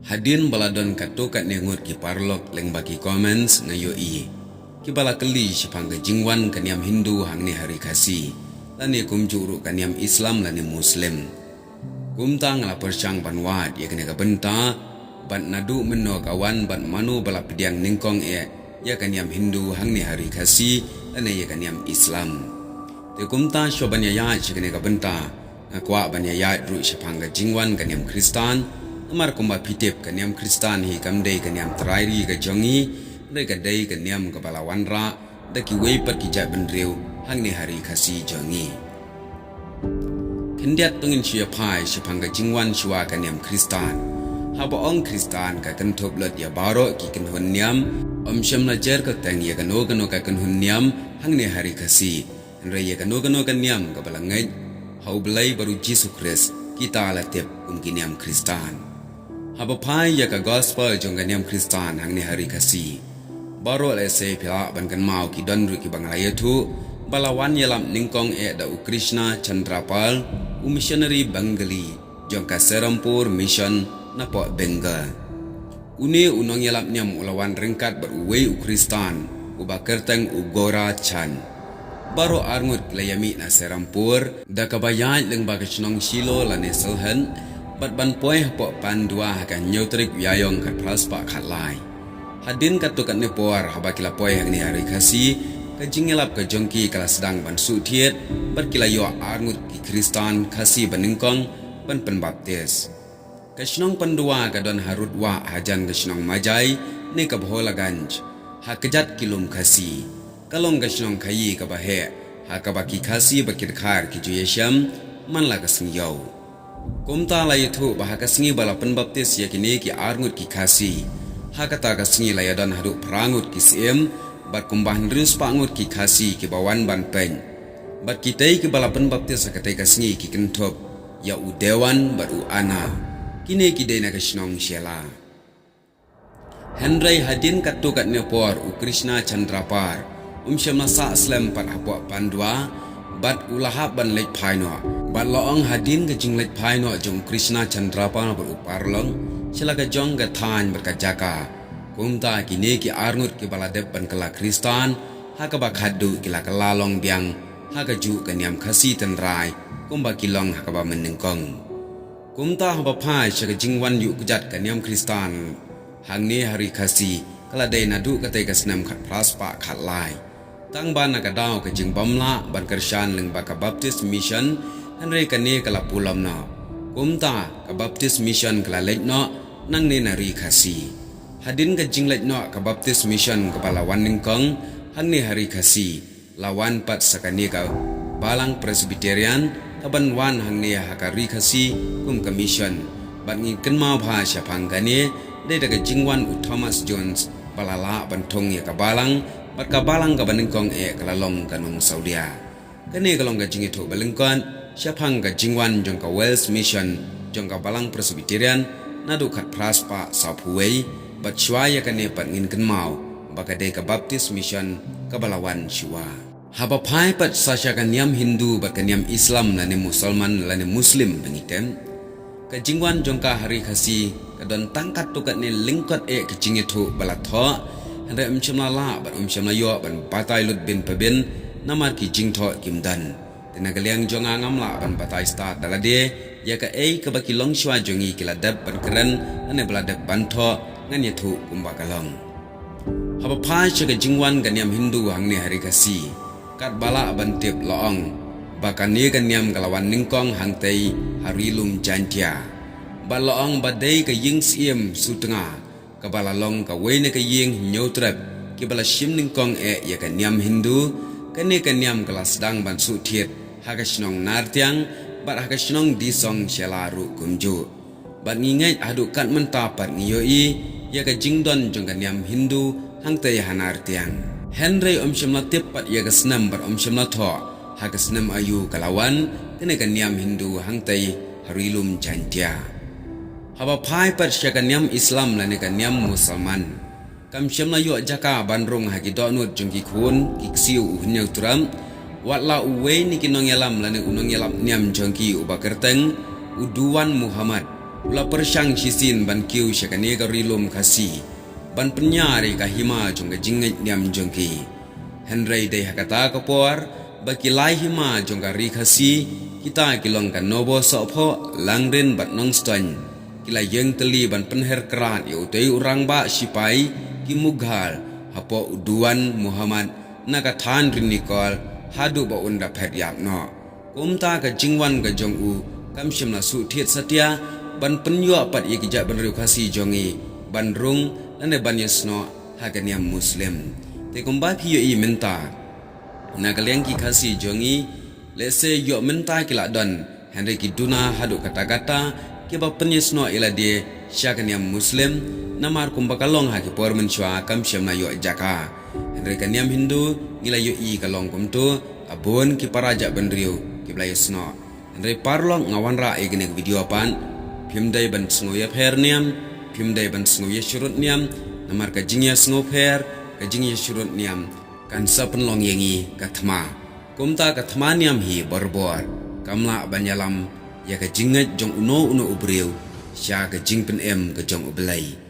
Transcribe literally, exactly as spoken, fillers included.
Hadien ba la don katto katne ngut ki paralok lyngba ki comments nga ïohi kiba la kylli shaphang ka jingwan ka niam Hindu hangne ha ri Khasi, lane kumjuh ruh ka niam Islam lane Muslim. Kumta nga la pyrshang ban wad ïa kane ka bynta, bad naduh mynno ka wan bad mano ba la pdiang nyngkong eh ïa ka niam Hindu hangne ha ri Khasi lane ïa ka niam Islam. Te kumta shuwa ban ïaid sha kane ka bynta, nga kwah ban ïaid ruh shaphang ka jingwan ka niam Khristan. Namar kumba phi tip, ka niam Khristan hi kam dei ka niam trai ri ka jong ngi, hynrei ka dei ka niam kaba la wanrah da kiwei pat ki jaitbynriew hangne ha ri Khasi jong ngi. Khyndiat to ngin shu ïa phai shaphang ka jingwan shuwa ka niam Khristan. Haba ong Khristan ka kynthup lut ïa baroh ki kynhun niam, ym shym la jer kyrteng ïa kano kano ka kynhun niam hangne ha ri Khasi. Hynrei ïa kano kano ka niam kaba la ngeit ha U Blei bad U Jisu Khrist, kita la tip kum ki niam Khristan. Haba phai ïa ka gospel jong ka niam Khristan hangne ha ri Khasi, baroh lehse phi lah ban kynmaw ki don ruh kiba nga la ïathuh, ba la wan ïalap nyngkong eh da u Krishna Chandra Pal, u missionary Bengali jong ka Serampore Mission napoh Bengal. Une u nongïalap niam u la wan ryngkat bad uwei u Khristan uba kyrteng u Gora Chand. Baroh arngut ki la ïamih na Serampore da kaba ïaid lyngba ka shnong Shillong lane Sylhet, bad ban poi hapoh Pandua ha ka hynñiew tarik Ïaïong khatphra spah khatlai. Hadien katto katne por, haba ki la poi hangne ha ri Khasi, ka jingïalap ka jong ki ka la sdang ban shu thied, bad ki la ïoh arngut ki Khristan Khasi banyngkong ban pynbaptis. Ka shnong Pandua ka don harud wah hajan ka shnong Majai ne ka Bholaganj, ha kjat ki lum Khasi. Ka long ka shnong khaïi kaba heh, ha kaba ki Khasi bad ki Dkhar ki ju ïashem man la ka sngi ïew. Kumta la ïathuh ba ha ka sngi ba la pynbaptis ïa kine ki arngut ki Khasi, ha kata ka sngi la ïadon haduh phra ngut ki syiem, bad kumba hynriew spah ngut ki Khasi kiba wan ban peit. Bad kitei kiba la pynbaptis ha katei ka sngi ki kynthup ïa u Dewan bad u Anna. Kine ki dei na ka shnong Shella. Hynrei hadien katto katne por, u Krishna Chandra Pal um shym la sah slem pat hapoh Pandua, bad u la hap ban leit phai noh. Bad la ong hadien ka jingleit phai noh jong u Krishna Chandra Pal bad u paralok, sha la ka jong ka thaiñ bad ka jaka. Kumta kine ki arngut kiba la dep ban kylla Khristan ha kaba khatduh ki la kylla long biang ha kajuh ka niam Khasi tynrai kumba ki long ha kaba mynnyngkong. Kumta haba phai sha ka jingwan ïuh kjat ka niam Khristan hangne ha ri Khasi, ka la dei naduh katei ka snem khatphra spah khatlai. Tang ba na ka daw ka jingbym lah ban kyrshan lyngba ka Baptist Mission, hynrei kane ka la pulom noh. Kumta ka Baptist Mission ka la leit noh nangne na ri Khasi. Hadien ka jingleit noh ka Baptist Mission kaba la wan nyngkong hangne ha ri Khasi, la wan pat sa kane ka Balang Presbyterian, kaban wan hangne ha ka ri Khasi kum ka mission. Bad ngin kynmaw bha shaphang kane, dei da ka jingwan u Thomas Jones ba la lah ban thung ïa ka Balang, bad ka Balang kaba nyngkong eh ka la long ka Nongsawlia. Kane ka long ka jingïathuh ba lyngkot shaphang ka jingwan jong ka Wales Mission jong ka Balang Presbyterian naduh khatphra spah sawphew wei, bad shuwa ïa kane pat ngin kynmaw ba ka dei ka Baptist Mission kaba la wan shuwa. Haba phai pat sa sha ka niam Hindu bad ka niam Islam lane Musalman lane Muslim ba ngi tip, ka jingwan jong ka ha ri Khasi ka don tang katto katne lyngkot eh ka jingïathuh ba la thoh, hynrei um shym la lah bad um shym la ïoh ban batai lut bin pa bin, namar ki jingthoh kim don. Te na ka liang jong nga ngam lah ban batai stad da lade ïa kaei kaba ki longshuwa jong ngi ki la dep ban kren lane ba la dep ban thoh, ngan ïathuh kumba ka long. Haba phai sha ka jingwan ka niam Hindu hangne ha ri Khasi, katba lah ban tip, la ong ba kane ka niam ka la wan nyngkong hangtei ha ri lum Jaintia. Bad la ong ba dei ka ïing syiem Sutnga, kaba la long kawei na ka ïing hynñiew trep kiba la shim nyngkong eh ïa ka niam Hindu. Kane ka niam ka la sdang ban shu thied ha ka shnong Nartiang, bad ha ka shnong Disong Shella ruh kumjuh. Bad ngi ngeit haduh kat mynta pat ngi ïohi ïa ka jingdon jong ka niam Hindu hangtei ha Nartiang. Hynrei um shym la tip pat ïa ka snem bad um shym la thoh ha ka snem aïu ka la wan kane ka niam Hindu hangtei ha ri lum Jaintia. Haba phai pat sha ka niam Islam lane ka niam Musalman, kam shym la ïoh jaka ban rung ha ki dohnud jong ki khun ki ksiew u hynñiew trep. Wat la uwei na ki nongïalam lane u nongïalap niam jong ki uba kyrteng u Duwan Muhammad, u la pyrshang shisien ban kiew sha kane ka ri lum Khasi ban pynïar ïa ka hima jong ka jingngeit niam jong ki. Hynrei dei ha kata ka por ba ki lai hima jong ka ri Khasi, kita ki long ka Nobosohphoh, Langrin bad Nongstoiñ, ki la ïeng tylli ban pynher krad ïa utei u rangbah sipai ki Mughal hapoh u Diwan Muhammad na ka thaiñ Ri Nikol haduh ba un da phet ïap noh. Kumta ka jingwan ka jong u kam shym la shu thied satia ban pynïoh pat ïa ki jaitbynriew Khasi jong ngi ban rung lane ban ïasnoh ha ka niam Muslim. Te kumba phi ïohi mynta, na ka liang ki Khasi jong ngi, lehse ïoh mynta ki la don, hynrei ki duna haduh katta katta kiba pynïasnoh ïa lade sha ka niam Muslim, namar kumba ka long ha ki por mynshuwa kam shym la ïoh jaka. Hynrei ka niam Hindu ngi la ïohi ka long kumto ha bun ki para jaitbynriew kiba la ïasnoh. Hynrei paralok, nga wanrah ïa kane ka video pat, phim dei ban sngew ïapher niam, phim dei ban sngew ïashrut niam, namar ka jingïasngewpher, ka jingïashrut niam kan sa pynlong ïa ngi ka thma. Kumta ka thma niam hi borbor kam lah ban ïalam ïa ka jingngeit jong uno uno u briew sha ka jingpynim ka jong U Blei.